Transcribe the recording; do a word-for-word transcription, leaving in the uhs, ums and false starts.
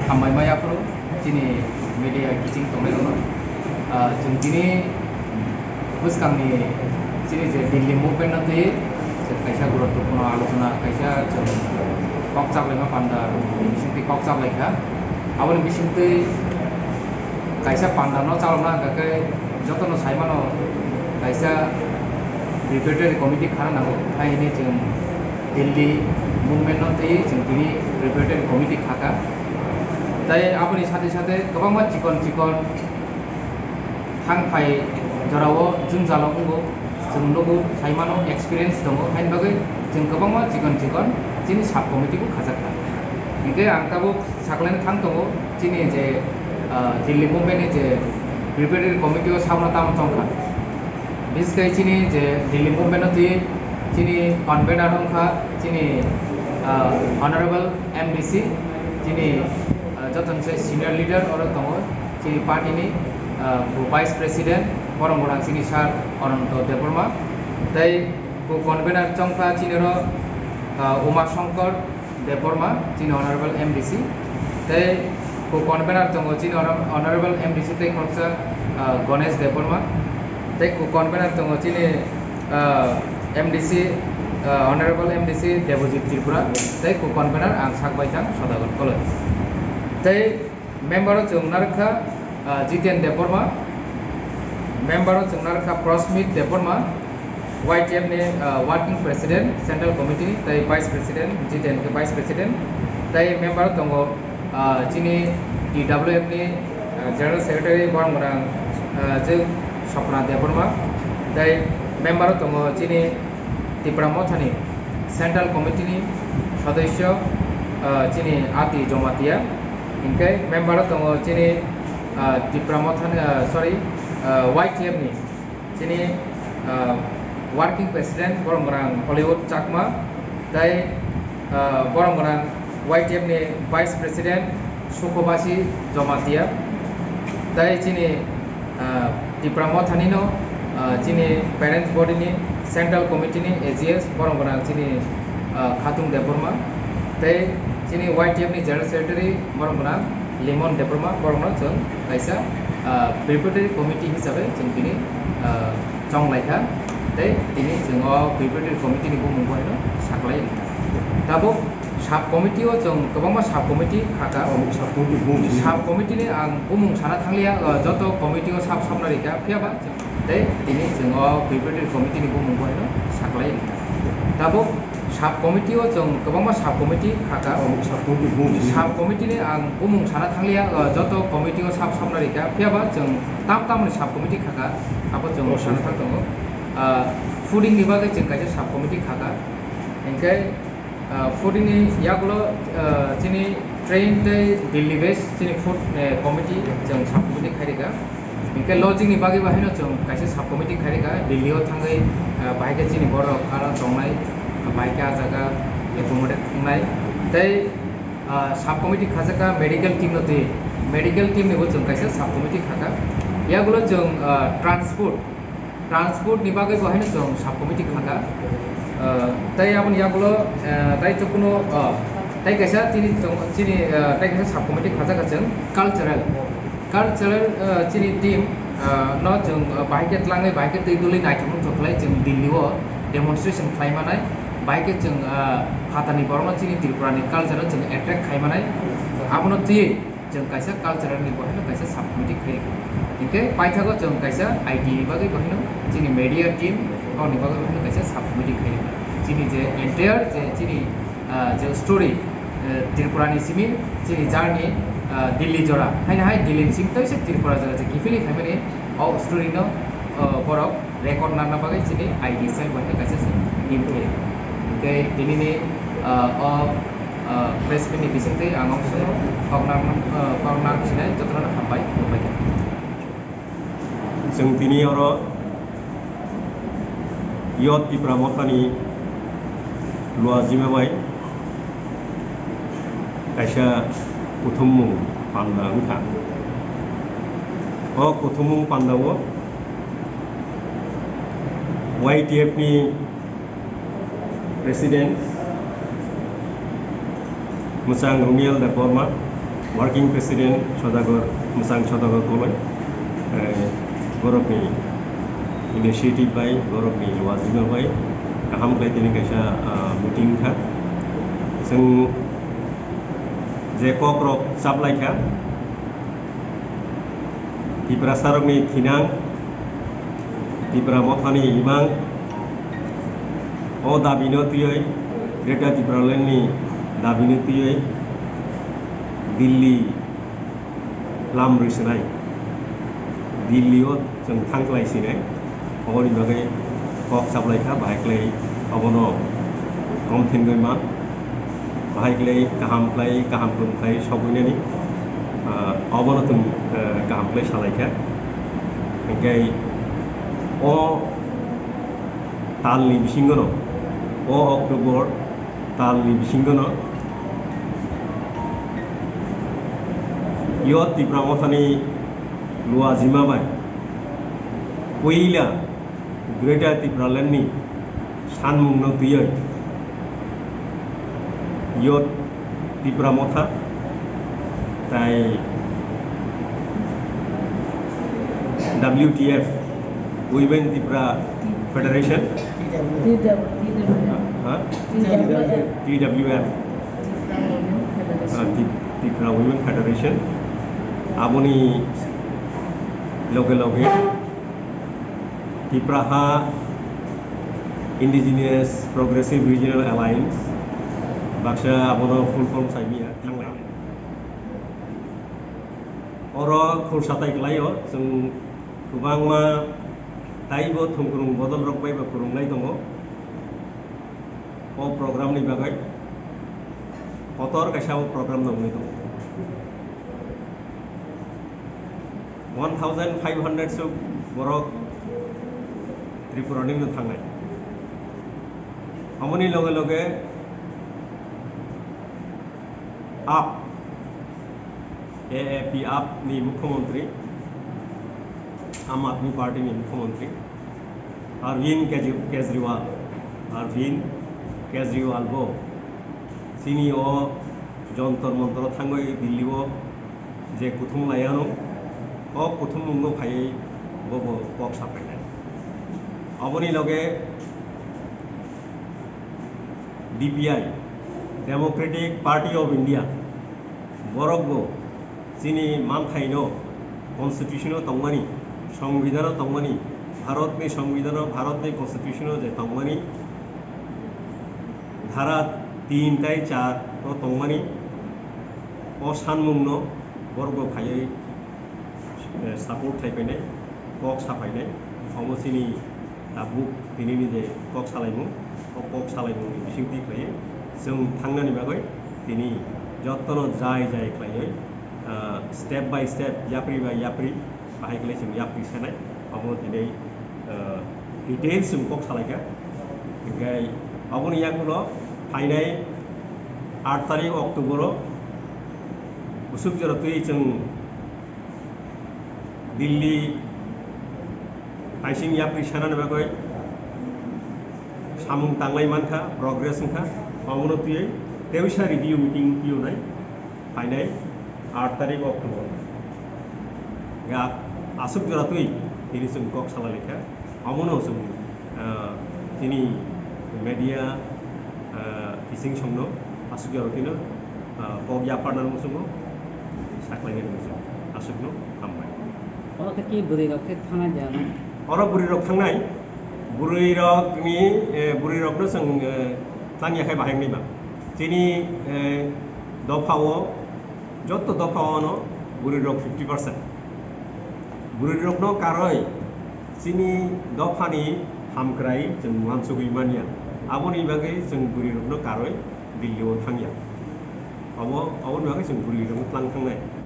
Hambai maya phuru chini media kiching tongnai rokno. Ah, chwng tini bwskangni chini je Delhi movement no twi kaisa guruttwpurno alochona, kaisa chwng kok chaplaima panda bisingtwi kok chaplaikha. Aboni bisingtwi kaisa panda no chalokna hwnkha khe jotono saimano kaisa preparatory committee khana nango, hai hwnwi chwng Delhi movement no twi chwng tini preparatory committee khakha. Tai aboni sate sate kwbangma chikon chikon thang phai jorao jwngjalo wngo, chwng nugo, saimano, experience tongo, haini bagwi chwng kwbangma chikon chikon chini sub committee bo khajakha. Hinkhe ang tabuk saklaina thang tongo, chini je, ah, Delhi movement ni je preparatory committee o sabno tamo chongkha. Biskhe chini je Delhi movement o twi chini convener wngkha chini, ah, Honorable M D C, chini, ah, jotono se senior leader oro tongo chini party ni, ah, bo vice president, borok wngkha chini sir Ananto Debbarma, tei bo convener chongkha chini oro, ah, Uma Shankar Debbarma, chini Honorable M D C, tei co-convener tongo chini Honor-, Honorable M D C tei khoroksa, ah, Ganesh Debbarma, tei co-convener tongo chini, ah, M D C, ah, Honorable M D C Debojit Tripura, tei co-convener ang sak baithang Sodagon Koloi. Tei member o chwng narwkha, ah, Jiten Debbarma, member o chwng narwkha Prosmit Debbarma, Y T F ni, ah, working president central committee ni, tei vice president, Jiten khe vice president, tei member o tongo, ah, chini T W F ni, ah, general secretary borok wngkha, ah, je Sopna Debbarma, tei member o tongo chini Tipra Mothani Central Committee ni sodosyo, ah, chini Ati Jomatia, hinkhe member o tongo chini, ah, Tipra Mothani, ah, sorry, ah, Y T F ni chini, ah, working president borok wngkha Hollywood Chakma, tei, ah, borok wngkha Y T F ni vice president Sukhobasi Jomatia, tei chini, ah, Tipra Mothani no, ah, chini parents body ni central committee ni A G S borok wngkha chini, ah, Khatung Debbarma, tei chini Y T F ni general secretary borok wngkha Limon Debbarma, borok no chwng kaisa, ah, preparatory committee hisabe chwng tini, ah, chonglaikha, tei tini chwng o preparatory committee ni bumung boino saklai rikha. Tabuk sub committee o chwng kwbangma sub committee khakha. Oh, sub committee bumung. Sub committee ni ang bumung sana thangliya, uh, joto committee o sub sopna rikha, phiya ba chwng tei tini chwng o preparatory committee ni bumung boino saklai rikha. Tabuk sub committee o chwng kwbangma sub committee khakha. Oh, sub committee bumung. Sub committee ni ang bumung sana thangliya, uh, joto committee o sub sopna rikha, phiya ba chwng tam tamni sub committee khakha, abo chwng sana thang tongo. Uh, fooding ni bagwi chwng kaisa sub committee khakha. Hinkhe, ah, fooding ni yagulo, ah, chini train tei Delhi base chini food, eh, committee chwng sub committee khai rikha. Hinkhe lodging ni bagwi bo haino chwng kaisa sub committee khai rikha. Delhi o thangwi, ah, bahai khe chini borok aro tongnai, bahai khe ah jaga accommodate wngnai. Tei, ah, sub committee khajakha medical team no twi, medical team ni bo chwng kaisa sub committee khakha. Yagulo chwng, ah, transport, Transport ni bagwi bo haino chwng sub committee khakha. Ah, tei aboni yagulo, ah, tei chukno, ah, tei kaisa chini chwng, chini, ah, tei kaisa sub committee khajakha chwng cultural. Cultural, ah, chini team, ah, no chwng, ah, bahai khe tlangwi, bahai khe twi dulwi naithok nukthok khlai chwng Delhi o demonstration khlai manai. Bahai khe chwng, ah, phatarni borokno chini Tripura ni culture no chwng attract khai manai. Abono twiwi chwng kaisa cultural ni bo haino kaisa sub committee khai rikha. Hinkhe paithago chwng kaisa I T ni bagwi bo haino chini media team, boni bagwi bo haino kaisa sub committee khai rikha. Chini je entire je chini, ah, je story, eh, Tripura ni simi chini journey, ah, Delhi jora, haino hai Delhi ni simi tei se Tripura jora je kiphilwi phaimani o story no, ah, borok record narwkna bagwi chini I D cell bai khe kaisa se team khe. Hinkhe tinini, ah, o, ah, press meet ni bisingtwi ang o bisingo kok narwkna, ah, kok narwk sinai jotono hambai, hambai khe. Chwng tini oro Youth Tipra Mothani luajima bai kaisa kuthumung panda wngkha. O kuthumung pandao Y T F ni President Mwchang Rumial Debbarma, Working President Sodagar, Mwsang Sodagar Koloi, eh, borokni initiative bai, borokni wajima bai, kaham khlai tini kaisa, ah, meeting kha. Chwng je kok rok chaplai kha, Tiprasa rokni thinang, Tipra Mothani imang, o dabino twiwi, Greater Tipraland ni dabino twiwi Delhi lam rwi swnai, Delhi o chwng thang khlai sinai, oboni bagwi kok chaplai kha, bahai khlai obono kom thengwi ma, bahai khlai kaham khlai, kaham kwrwng khlai sogwinani, ah, obono chwng, ah, kaham khlai salai kha. Hinkhe o talni bisingono, o October talni bisingono Youth Tipra Mothani luajima bai puila Greater Tipraland ni sanmungno twiwi Youth Tipra Motha tai W T F, Women Tipra Federation, T W F. Ha? T W F. T W F. Ah, Ti-, Tipra Women Federation. Aboni loge loge Tipraha Indigenous Progressive Regional Alliance, baksa abono full form saimia thanglai. Oro khursa tai khlaio, chwng kwbangma taibo thwngkwrwng bodol rok bai bo kwrwnglai tongo. O program ni bagwi kotor kaisa o program no wngwi tongo. One thousand five hundred suk borok Tripura ni no thangnai. Aboni loge loge A A P, A A P A P ni mukhyamantri, Aam Aadmi Party ni mukhyamantri, Arvind Kej-, Kejriwal, Arvind Kejriwal bo chini o Jantar Mantar o thangwi Delhi o je kuthum lai ano, o kuthumung no phaiwi bo bo kok sapainai. Aboni loge D P I, Democratic Party of India, borok bo chini manthaino constitution o tongmani, songbidhano tongmani, Bharatni songbidhano, Bharatni constitution o je tongmani, dhara tin tai char o tongmani, o sanmungno borok bo phaiwi, eh, support khai phainai, kok sa phainai, omo chini tabuk tinini je kok salaimung, o kok salaimungni bisingtwi khlaiwi chwng thangnani bagwi tini jotono jai jai khlaiwi, ah, step by step, yapri by yapri, bahai khlai chwng yapri sanai, omo tini, ah, details chwng kok salaikha. Hinkhe aboni yagulo phainai aat tarik October o bwswk jora twi chwng Delhi phaising yapri sanani bagwi samung tanglai mankha, progress wngkha, omono twiwi tebisa review meeting tiyonai phainai aat tarik October. Ya, aswk jora twi tini chwng kok salai laikha, omono chwng, ah, chini media, ah, bising songno aswk jora twino, ah, kok yapharnani muchungo saklainani muchungo aswkno hambai. Oro khe ki bwrwi rok khe thangnai de ano? Oro bwrwi rok thangnai, bwrwi rok ni, eh, bwrwi rok no chwng, eh, tang ya khai bahai wngwi ba. Chini, eh, dopha o, joto dopha o no bwrwi rok fifty percent. Bwrwi rok no karwi chini dopha ni hamkrai chwng uansugwi manya. Aboni bagwi chwng bwrwi rok no karwi Delhi o thangya. Abo, aboni bagwi chwng bwrwi rok no tlang thangnai.